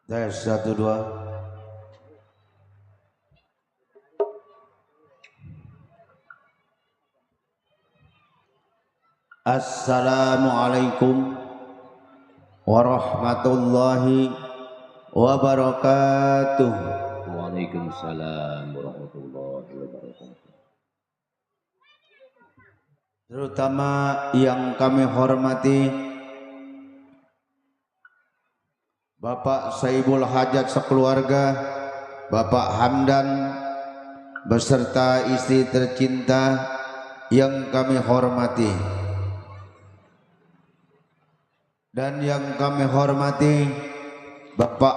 Tes 1 2. Assalamualaikum warahmatullahi wabarakatuh. Waalaikumsalam warahmatullahi wabarakatuh. Terutama yang kami hormati Bapak Saibul Hajat sekeluarga, Bapak Hamdan beserta istri tercinta yang kami hormati, dan yang kami hormati Bapak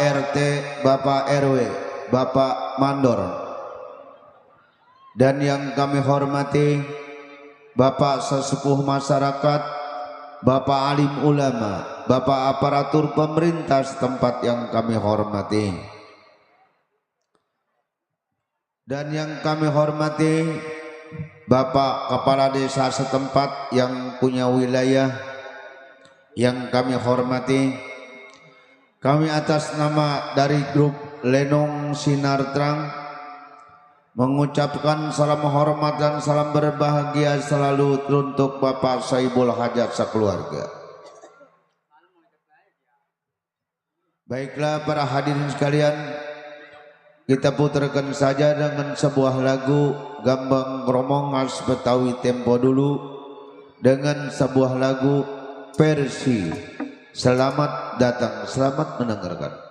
RT, Bapak RW, Bapak Mandor, dan yang kami hormati Bapak sesepuh masyarakat, Bapak alim ulama, Bapak aparatur pemerintah setempat yang kami hormati, dan yang kami hormati Bapak kepala desa setempat yang punya wilayah yang kami hormati. Kami atas nama dari grup Lenong Sinar Terang mengucapkan salam hormat dan salam berbahagia selalu untuk Bapak Saibul Hajat sekeluarga. Baiklah para hadirin sekalian, kita putarkan saja dengan sebuah lagu Gambang Kromong khas Betawi tempo dulu, dengan sebuah lagu versi Selamat Datang. Selamat mendengarkan.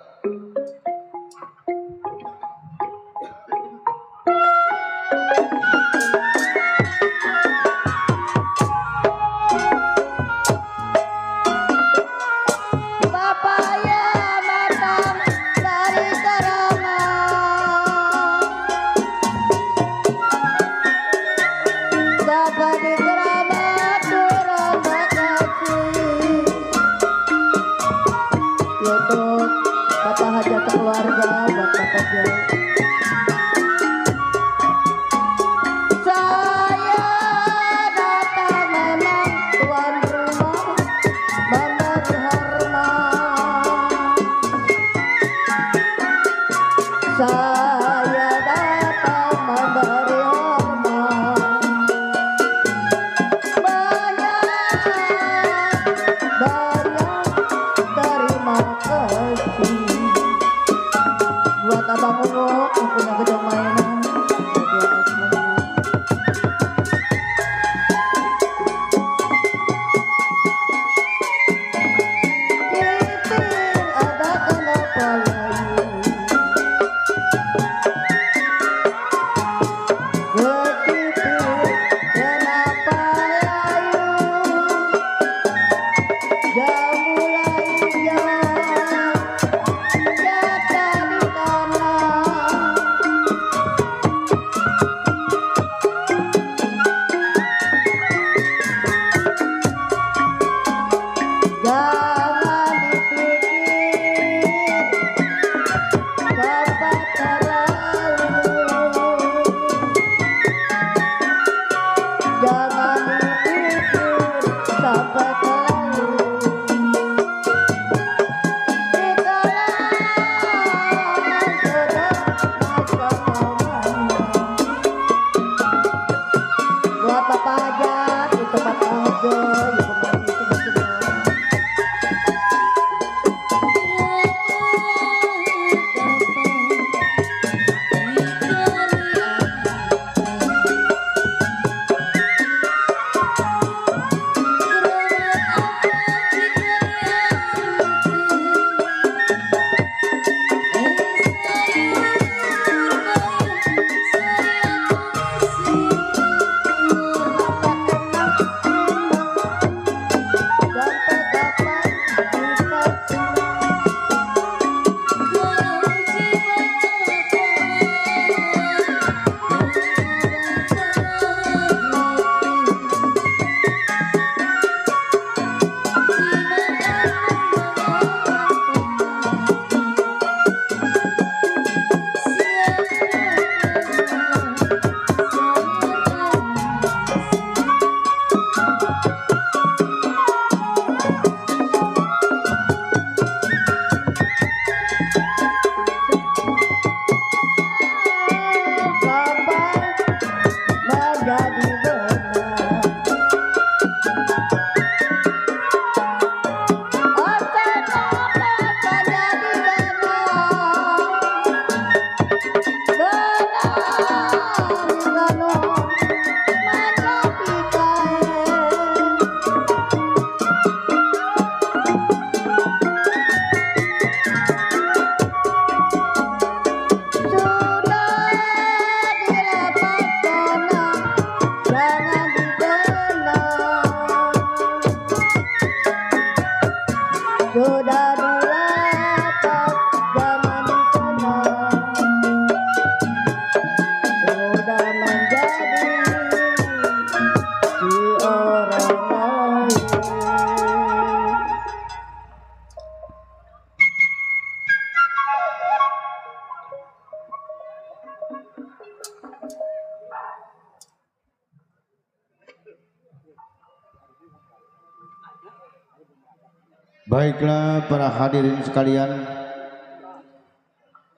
Baiklah para hadirin sekalian,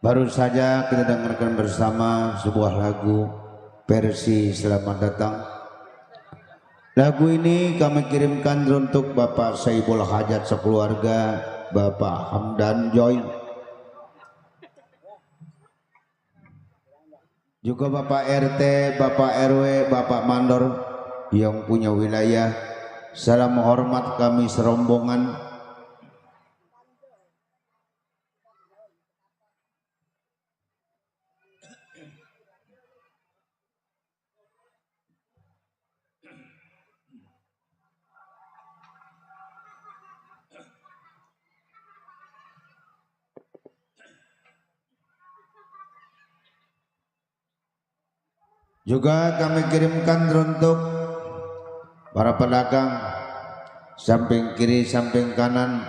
baru saja kita dengarkan bersama sebuah lagu versi Selamat Datang. Lagu ini kami kirimkan untuk Bapak Saibul Hajat sekeluarga, Bapak Hamdan Joy, juga Bapak RT, Bapak RW, Bapak Mandor yang punya wilayah. Salam hormat kami serombongan. Juga kami kirimkan untuk para pedagang samping kiri samping kanan,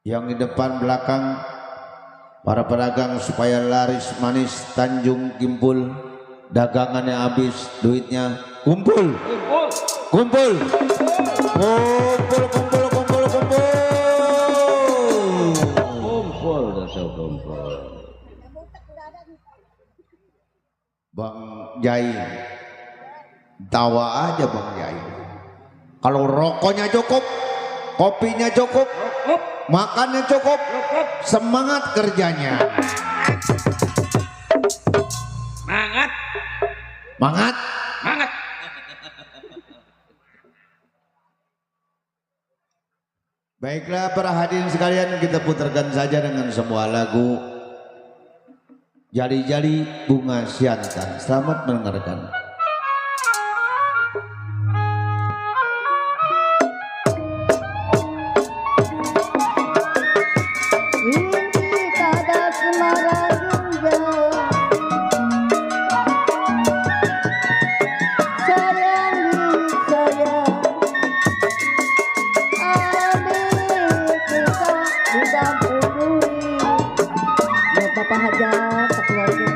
yang di depan belakang, para pedagang supaya laris manis Tanjung Kimpul, dagangannya habis, duitnya kumpul kumpul kumpul kumpul kumpul kumpul Kumpul dasar kumpul. Bang Jai, tawa aja Bang Jai. Kalau rokoknya cukup, kopinya cukup, makannya cukup, semangat kerjanya. Mangat. Mangat. Mangat. Baiklah para hadirin sekalian, kita putarkan saja dengan sebuah lagu Jali-Jali Bunga Siantan. Selamat mendengarkan. Bapak Hajat sekeluarga.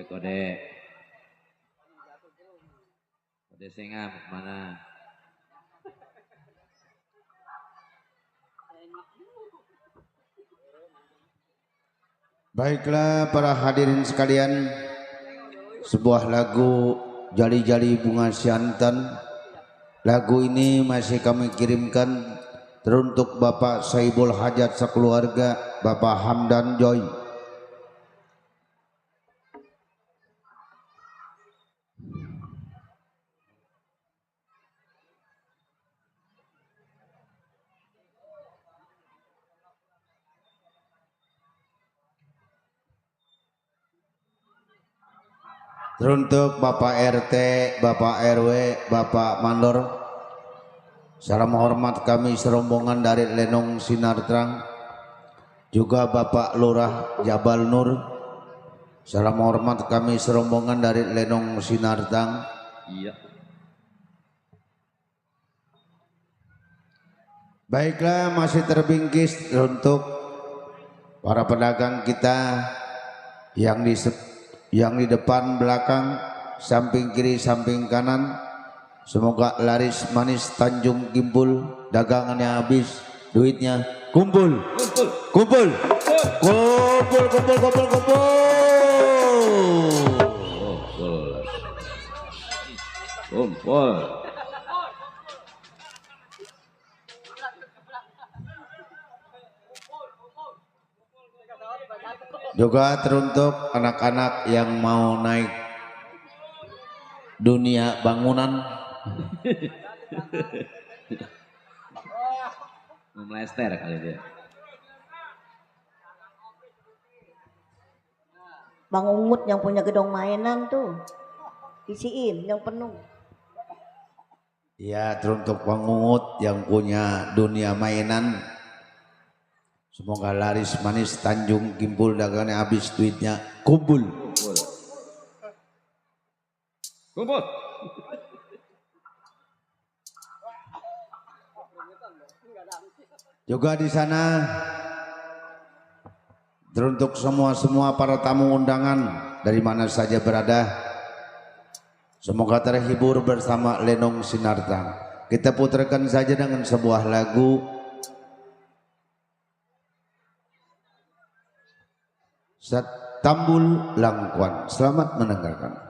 Kode. Kode singa mana? Baiklah para hadirin sekalian, sebuah lagu Jali-Jali Bunga Siantan. Lagu ini masih kami kirimkan teruntuk Bapak Saibul Hajat sekeluarga, Bapak Hamdan Joy. Teruntuk Bapak RT, Bapak RW, Bapak Mandor. Salam hormat kami serombongan dari Lenong Sinar Terang. Juga Bapak Lurah Jabal Nur. Salam hormat kami serombongan dari Lenong Sinar Terang. Iya. Baiklah, masih terbingkis untuk para pedagang kita yang di depan, belakang, samping kiri, samping kanan. Semoga laris manis Tanjung Kimpul, dagangannya habis, duitnya kumpul. Kumpul. Kumpul, kumpul, kumpul, kumpul. Kumpul. Juga teruntuk anak-anak yang mau naik dunia bangunan. Melester kali dia. Bang Ungut yang punya gedung mainan tuh, isiin yang penuh. Ya, teruntuk Bang Ungut yang punya dunia mainan. Semoga laris manis Tanjung Kimpul, dagangannya habis, duitnya kumpul. Kumpul. Kumpul. Juga di sana teruntuk semua para tamu undangan dari mana saja berada. Semoga terhibur bersama Lenong Sinartang. Kita putarkan saja dengan sebuah lagu Tambul Langkuan. Selamat mendengarkan.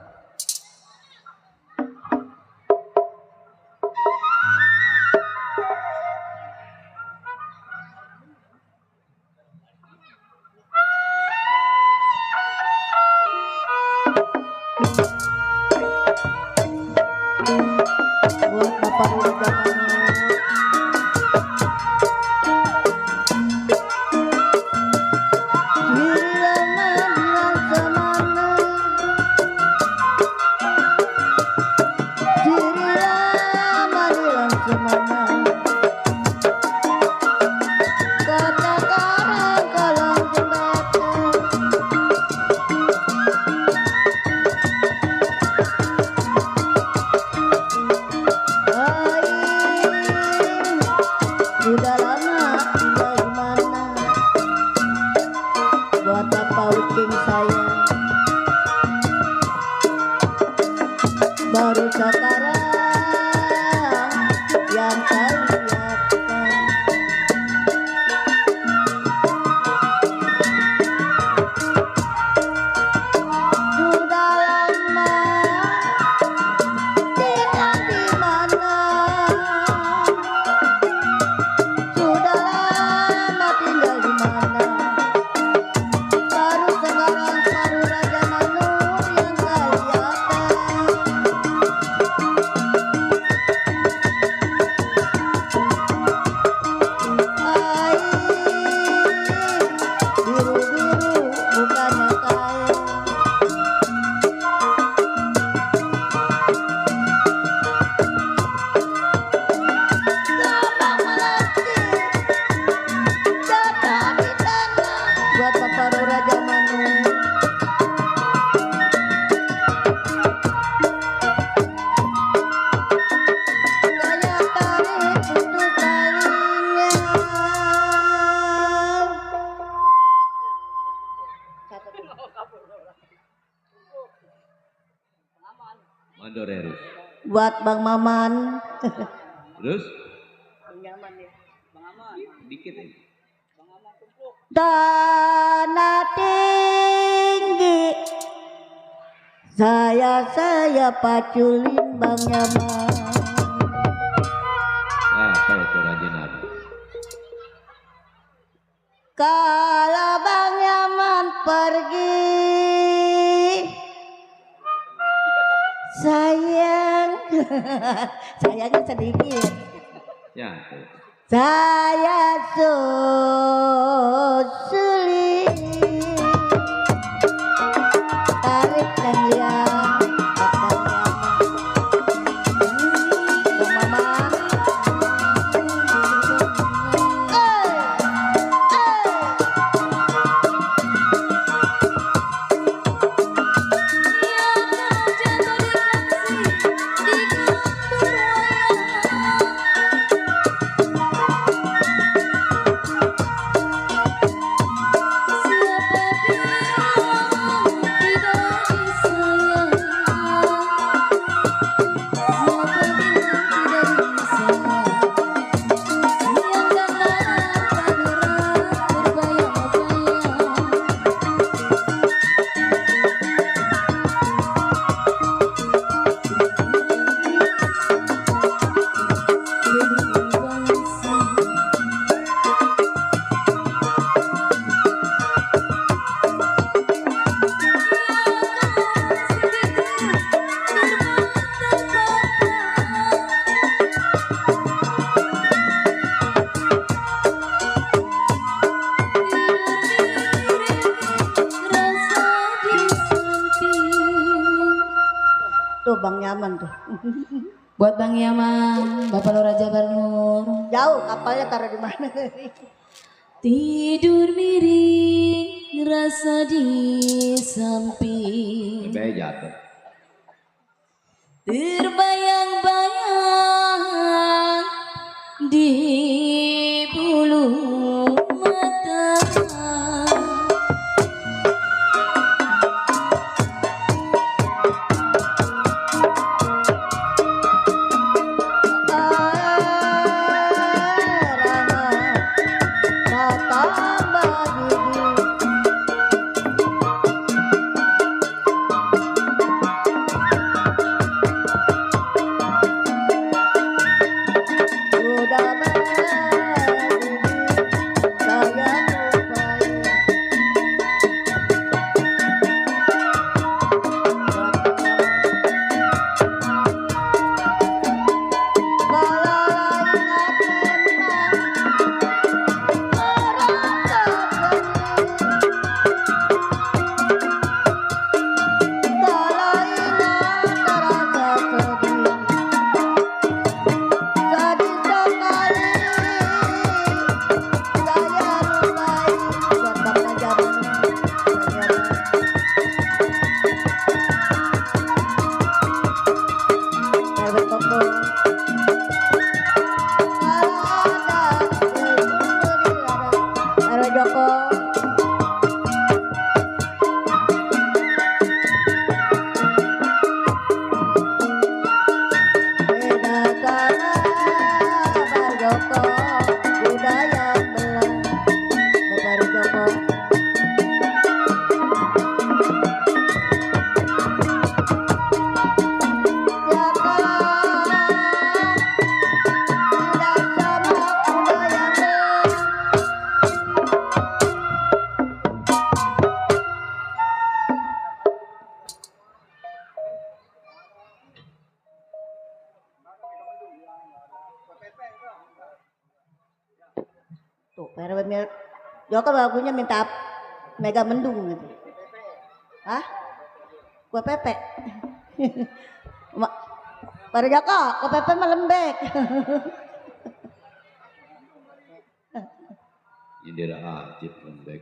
Buat Bapak Rudi buat Bang Maman. Terus? Bang Yaman ya. Dikit ya. Tanah tinggi saya paculin Bang Yaman. Apa itu rajin apa? Kalau Bang Yaman pergi, sayang, sayangnya sedikit. Ya. Tuh. Saya sulit tarik dan lihat Bang Mama. Tuh Bang Yaman tuh. Buat Bang Yaman, Bapak Lurah Jabar Nur. Jauh kapalnya taruh di mana? Tidur miring, rasa di samping. Sampai jatuh. Terbayang-bayang di bulu mata. Tuh, Joko lagunya minta Mega Mendung gitu. Hah? Gua pepek. Baru Joko, gua pepek melembek. Indira Ajib lembek.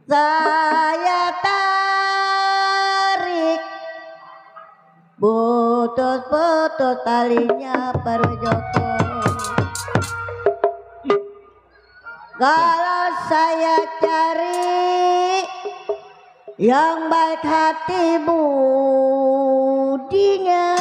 Saya tarik putus talinya Baru Joko. Kalau saya cari yang baik hati budinya.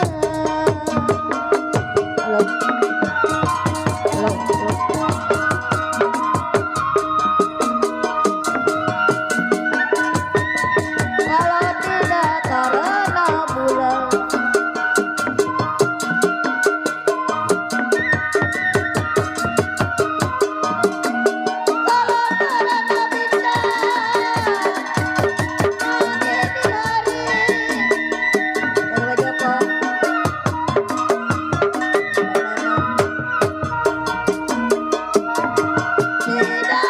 Kalau tidak karena bulan kalau karena bintang langit di hari Erwa Joko tidak bisa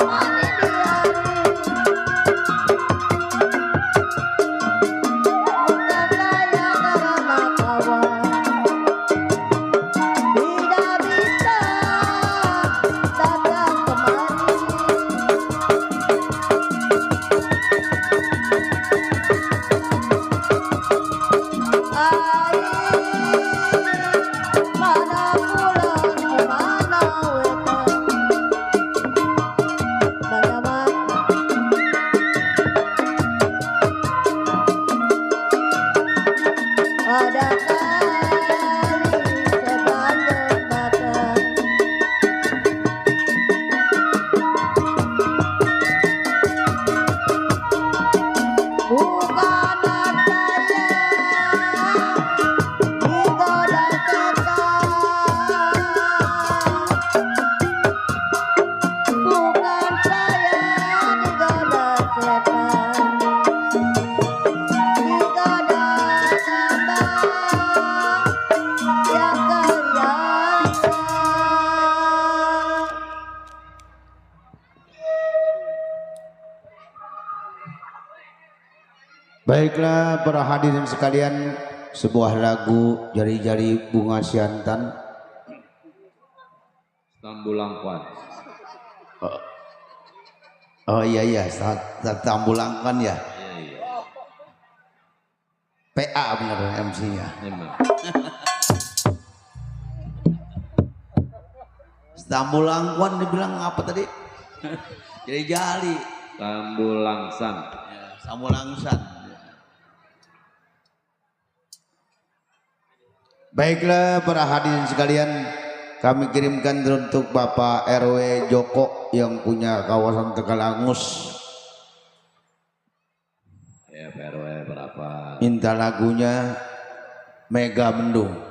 mandi di hari bukan saya karena kawan tidak bisa datang kemari mana pulang kemana weta Bagaimana ada kali sebanding mata bukan saya digoda setan bukan saya digoda setan digoda abang yang kelihatan Baiklah para hadirin sekalian, sebuah lagu Jari-Jari Bunga Siantan. Tambulangkuan. Oh iya Tambulangkan ya. Iya iya. PA bener MC-nya. Memang. Tambulangkuan dibilang apa tadi? Jari-jari. Tambulangsan. Ya, Tambulangsan. Baiklah para hadirin sekalian, kami kirimkan untuk Bapak RW Joko yang punya kawasan Tegalangus. Ya PRW berapa? Minta lagunya Mega Mendung.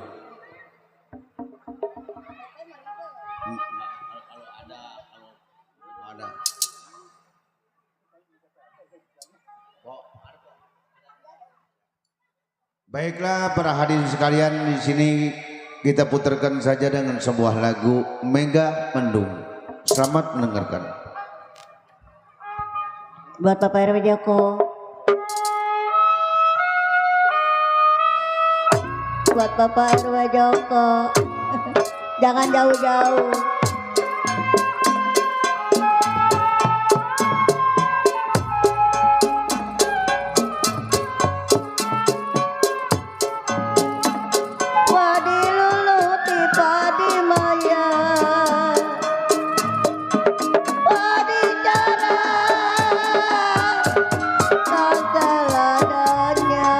Baiklah para hadirin sekalian, di sini kita putarkan saja dengan sebuah lagu Mega Mendung. Selamat mendengarkan. buat Bapak RW Joko buat Bapak RW Joko jangan jauh-jauh padi luluti padi maya padi jara kagaladannya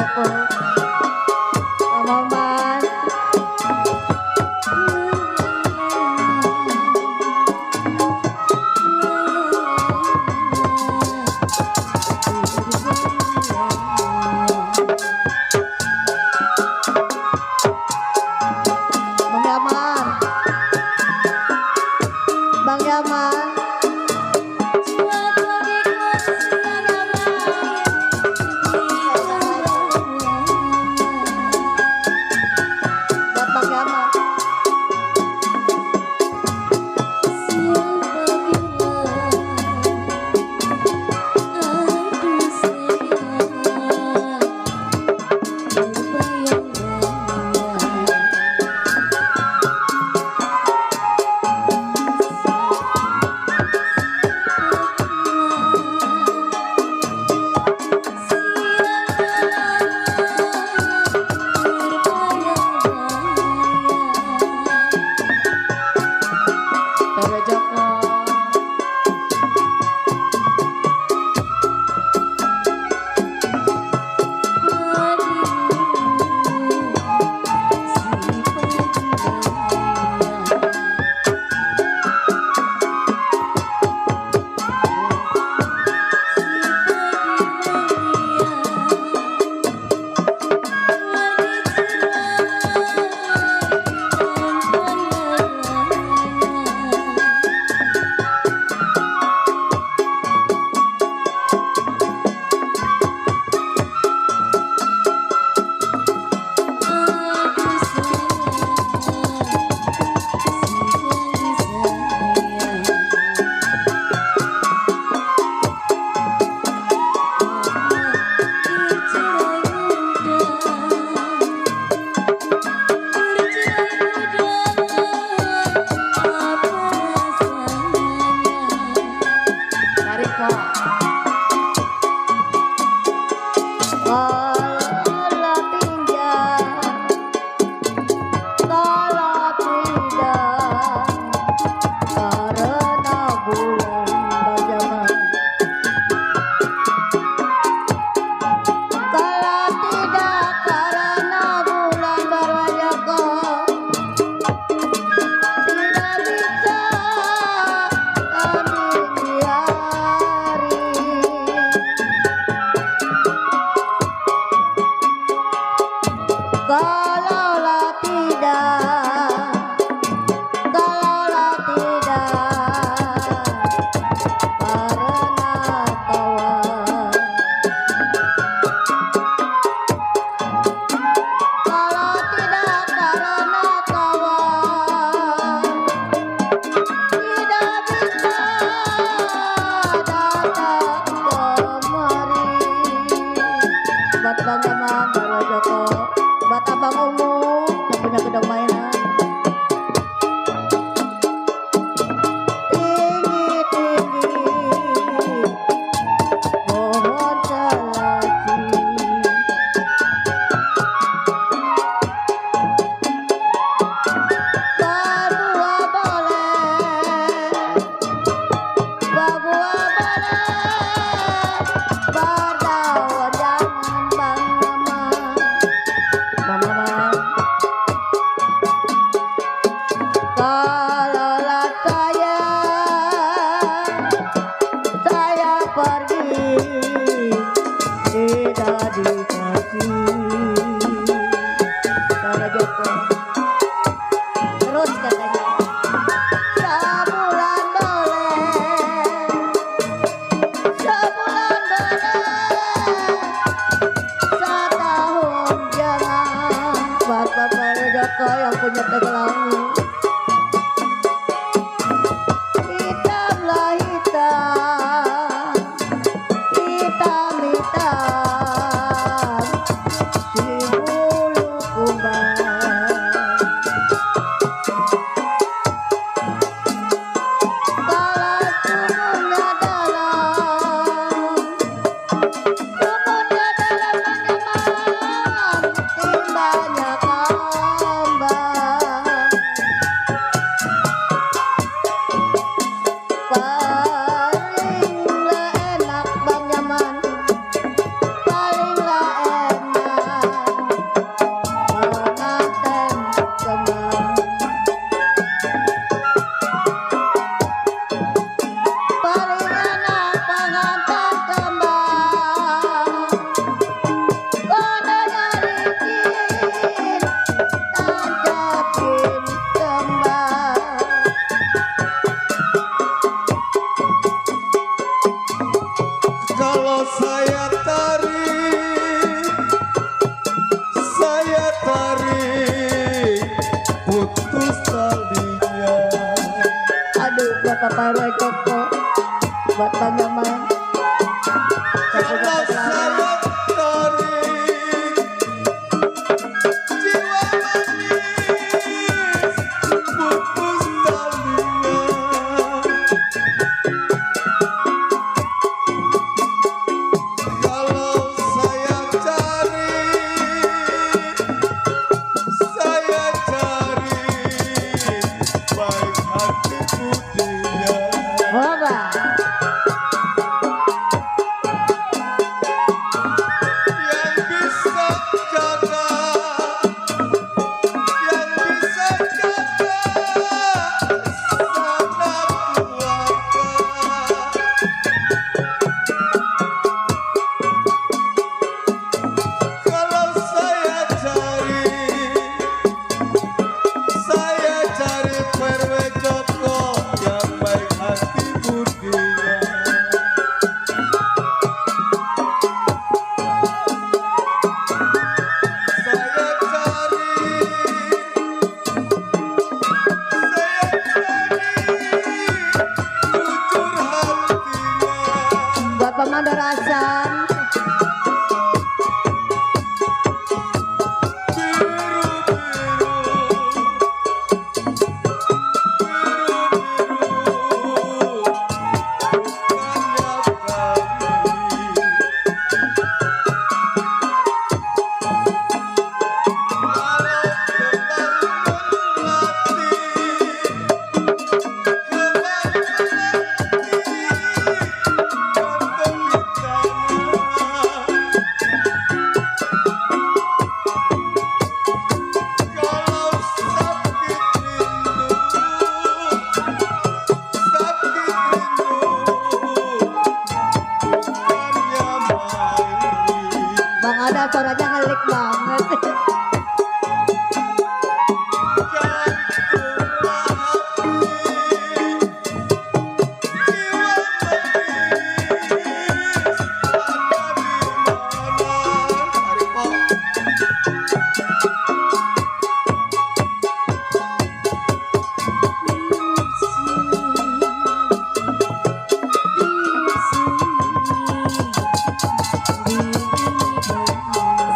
Joko. Maman. Bang Yaman. Bang Yaman. Buat Bang Yaman. Bapak Joko. Bang Yaman, Bapak Joko, buat Abang Ungu yang punya gedung mainan. Tinggi-tinggi pohon selasi, berbuah boleh, berbuah boleh, berdaun jangan Bang Yaman. Bang Yaman, kalaulah saya pergi tidak dikasih. Bapak Joko terus katanya, sebulan boleh, setahun jangan. Buat Bapak Joko yang punya Tegelangu. Hitamlah hitam, hitam hitam, si bulu kumbang. Kalau sumurnya dalam, sumurnya dalam Bang Yaman, timbanya kambang. saya tarik putus talinya. Aduh, buat Bapak RW Joko, buat Bang Yaman. Kalau saya tarik jiwa manis putus talinya. Kalau saya cari baik hati budinya. Oh, Bang. Yang bisa jaga sanak keluarga. Kalau saya cari PRW Joko yang baik hati budinya. Saya cari jujur hatinya. Buat Pak Mandor Hasan. Bang Ada suaranya ngelik banget.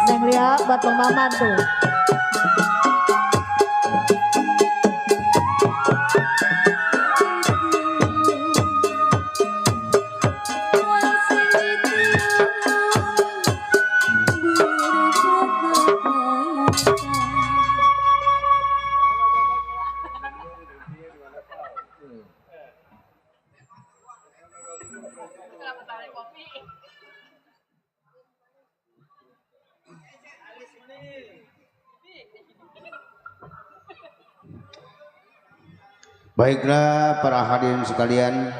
Neng Lia buat Bang Maman tuh. Baiklah para hadirin sekalian,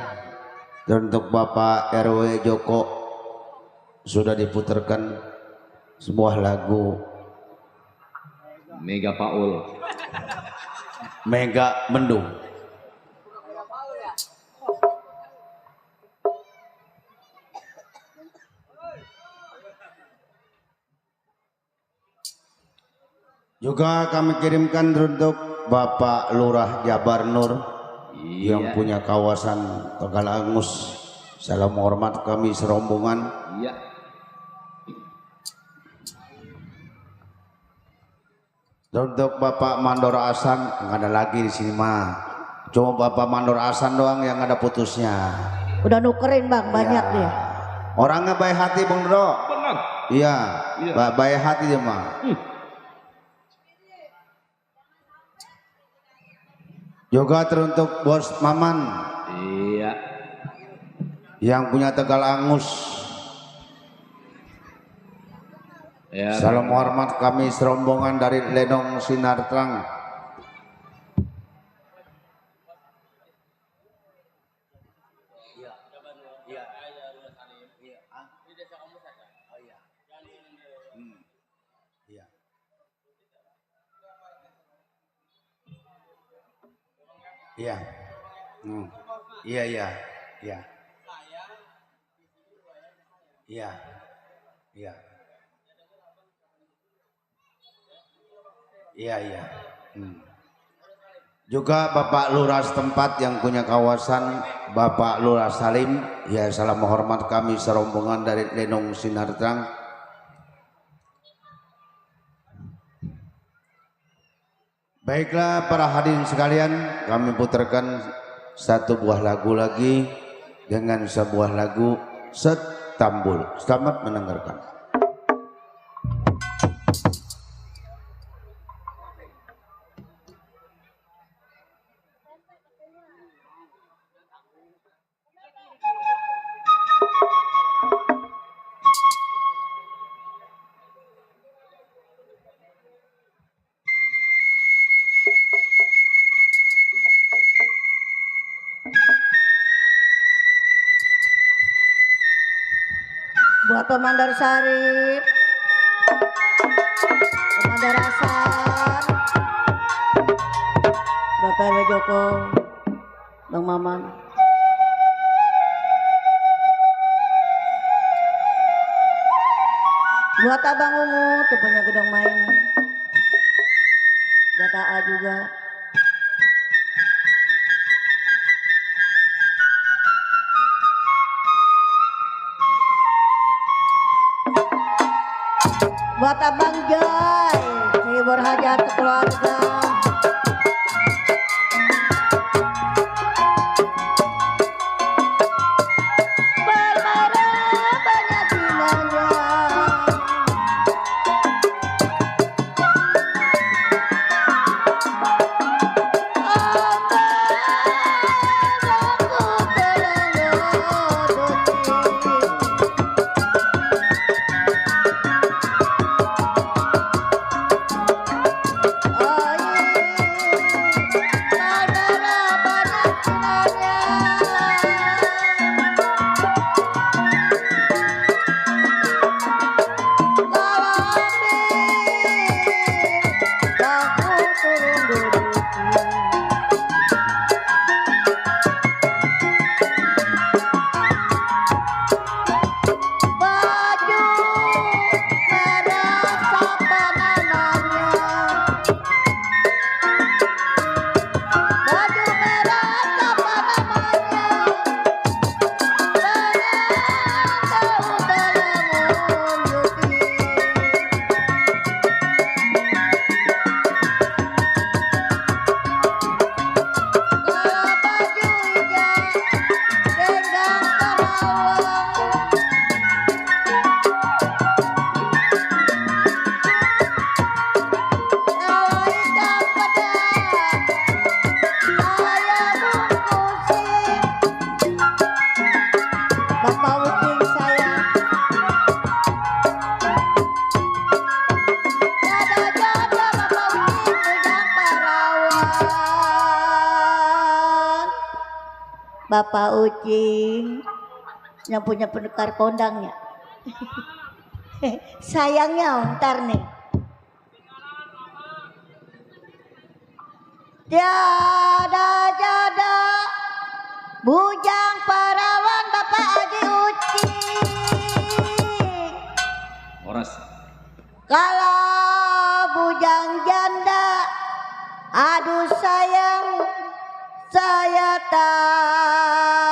dan untuk Bapak RW Joko sudah diputarkan sebuah lagu Mega Paul. Mega Mendung. Juga kami kirimkan untuk Bapak Lurah Jabar Nur yang punya kawasan Tegal Angus. Salam hormat kami serombongan. Iya. Dan untuk Bapak Mandor Hasan nggak ada lagi di sini mah. Cuma Bapak Mandor Hasan doang yang ada putusnya. Udah nukerin Bang, banyak Ya. dia. Orangnya baik hati Bang Dro. Benar. Iya, Iya. baik hati dia mah. Juga teruntuk Bos Maman Iya. yang punya Tegal Angus. Ya. Salam hormat kami serombongan dari Lenong Sinar Terang. Iya. Iya. Iya. Iya. Iya, iya. Juga Bapak Lurah setempat yang punya kawasan, Bapak Lurah Salim, ya salam hormat kami serombongan dari Lenong Sinar Terang. Baiklah para hadirin sekalian, kami putarkan satu buah lagu lagi dengan sebuah lagu Setambul. Selamat mendengarkan. Buat Pemandar Sarip, Pemandar Hasan, Bapak RW Joko, Bang Maman. Buat Abang Ungu, tipenya gedong mainan. Buat AA juga. Buat Abang Joy, hibur hajat keluarga. Bermarah banyak binanya. Bapak Ucing yang punya pendekar kondangnya. Sayangnya ntar nih. Jada bujang perawan Bapak Haji Ucing. Horas. Kalau bujang janda, aduh sayang, saya tanggui.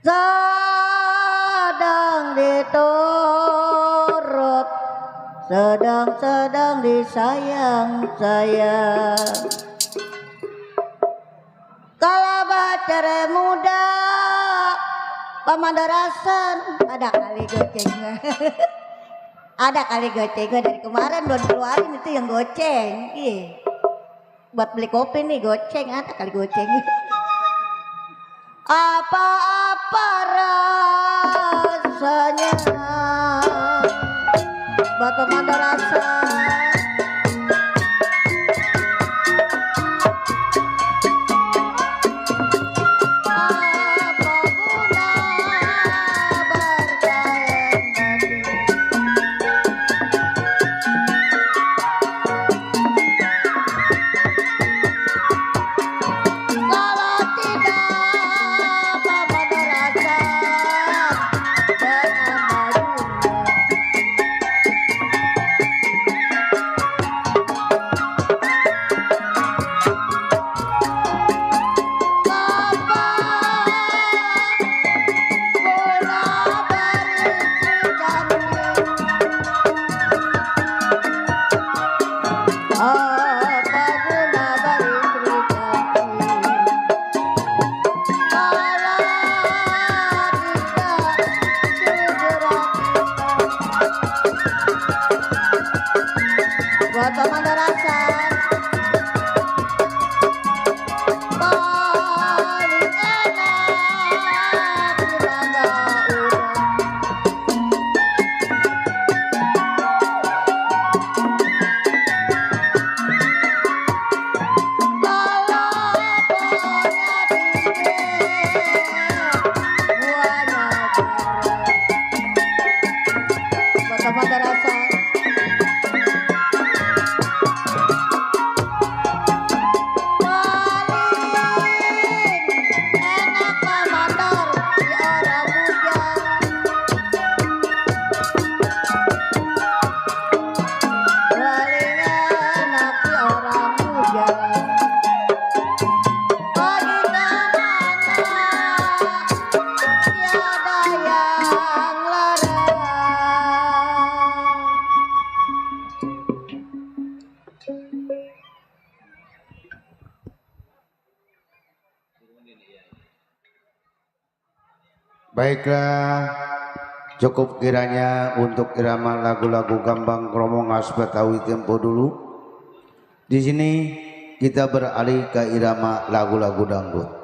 sedang diturut, sedang disayang-sayang. Kalau bacere muda pamandarasan ada kali gocengnya. Ada kali gocengnya dari kemarin belum keluarin itu yang goceng. Ih. Buat beli kopi nih goceng, ada kali goceng. Apa-apa rasanya buat pamandarasan. Buat pamandarasan paling enak dimangga udang. Buat pamandarasan Baiklah, cukup kiranya untuk irama lagu-lagu Gambang Kromong khas Betawi tempo dulu. Di sini kita beralih ke irama lagu-lagu dangdut.